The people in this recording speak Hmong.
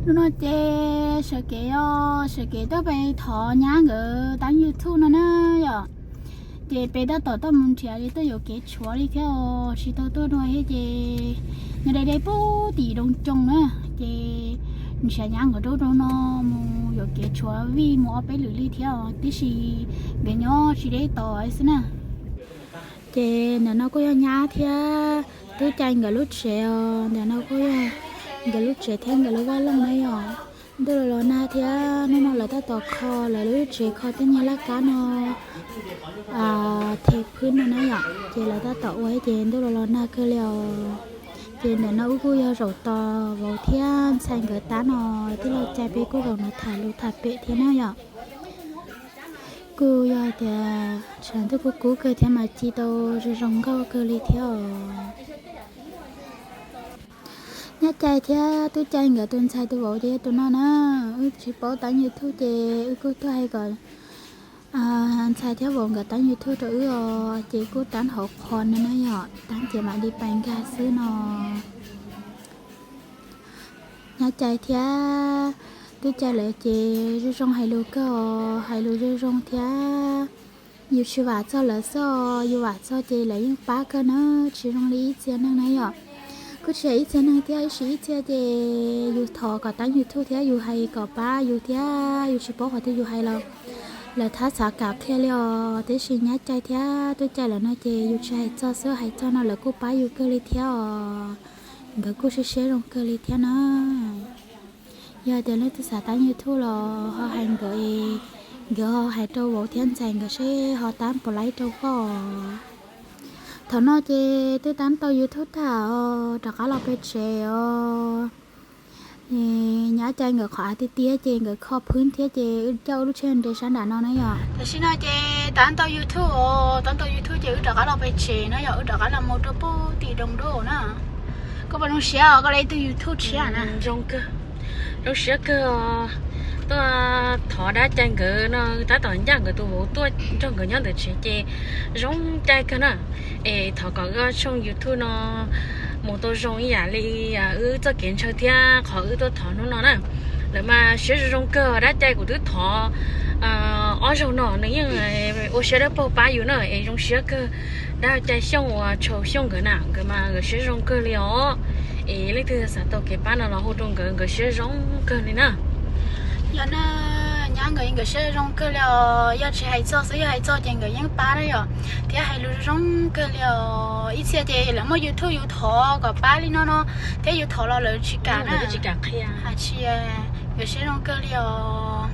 Hnub no ces sawv kev os, sawv kev tuaj pem thov nyab nkawd tab YouTube no na yom. Ces peb tab tom tuaj mus nrhiav li tuaj yuav kev tshuav li thiab os, tsis tau tuaj dua thiab ces nyob deb deb pub tim Doog Coos na. Ces nrhiav nyab nkawd rau rau no mus yuav kev tshuav vij mus ob peb lwm li thiab os, tiam sis nkawd nyob tsis deb tod xwb na. Ces ntawm no kuj yog nyab thiab tub Cai nkawd lub tsev os, ntawm no kuj yog nkawd lub tsev thiab nkawd lub vaj loog na yom. Ntuj los los nag thiab hnub no lawv tab tom kho lawv lub tsev, kho tej niag laj kab no, the phwb no na yom, ces lawv tab tom ua ces ntuj los los nag kawg li os. Ces ntawm no wb kuj yog zaum tos vauv thiab ntxhais nkawd tab no, tij laug Cai peb kuj zaum no tham lus tham pem thiab na yom. Kuj yog tias tshav ntuj kuj kub kawg thiab mas ci tau zoo zoo nkauj kawg li thiab os. Nyab Cai thiab tub Cai nkawd tus ntxhais tus vauv ces yog tus no na. Wb tsis paub tab YouTube ces wb kuj tuaj hais kom ntxhais thiab vauv nkawd tab YouTube rau wb os, ces kuj tab hauv qhov no na yom, tab ces mam li pais nkag xwb no. Nyab Cai thiab tub Cai lawv ces zoo zoo hais lus kawg os, hais lus zoo zoo thiab. Yus tsis vam txog lawv xwb, yus vam txog ces lawv yeej pab kawg na, tsis zoo li ib txhia neeg na yom. Kuj tsis hais ib txhia neeg thiab, ib sim ib txhia ces yus thov kom tab YouTube thiab yus hais kom pab yus thiab, yus tsis paub qhov twg yus hais los lawv thab xav kam qhia li os. Tiam sis Nyab Cai thiab tub Cai lawv no ces yus tsis hais txog xwb, hais txog no lawv kuj pab yus kawg li thiab os. Nkawd kuj siab siab zoo kawg li thiab na. Yog tias leej twg xav tab YouTube los ho hais nkawd, nkawd ho hais rau vauv thiab ntxhais nkawd seb ho tab puas laib rau koj. Thaum no ces twb tab tau YouTube tag os, rov qab los pem tsev os. Nyab Cai nkawd qhov av tiag tiag ces nkawd kho phwb thiab ces wb coj wb lub tsheb nres sab nram no na yom. Tam sim no ces tab tau YouTube os, tab tau YouTube ces wb rov qab los pem tsev na yom, wb rov qab los mus rau pem tim Doog Coos na. Koj puas zoo siab os, koj los ib tug YouTube tshiab na? Zoo kawg, zoo siab kawg. Tuaj thov dab Cai nkawd no, tab tom ncaj nkawd tus vauv tuaj nrog nkawd nyob ntawm tsev ces zoo cai kawg na. Es thov kom wb tshooj YouTube no mus tau zoo ib yam li wb txoj kev ntshaw thiab qhov wb tuaj thov hnub no na. Lawv mas siab zoo zoo kawg, dab Cai kuv twb thov ob zaug no nws yeej ua siab dawb paug pab yus na, es zoo siab kawg. Dab Cai Xyooj uas Tshau Xyooj nkawd na, nkawd mas nkawd siab zoo kawg li os. Es leej twg xav tau kev pab no los hu rau nkawd, nkawd siab zoo kawg li na. Yog na, nyab nkawd nkawd siab zoo kawg li os, yog tsis hais txog xwb, yog hais txog ces nkawd yeej pab na yom, thiab hais lus zoo kawg li os. Ib txhia ces lawv muaj YouTube yus thov kom pab li no no, thiab yus thov los lawv tsis kam na, tsis kam qhia, hais tsis, nkawd siab zoo kawg li os.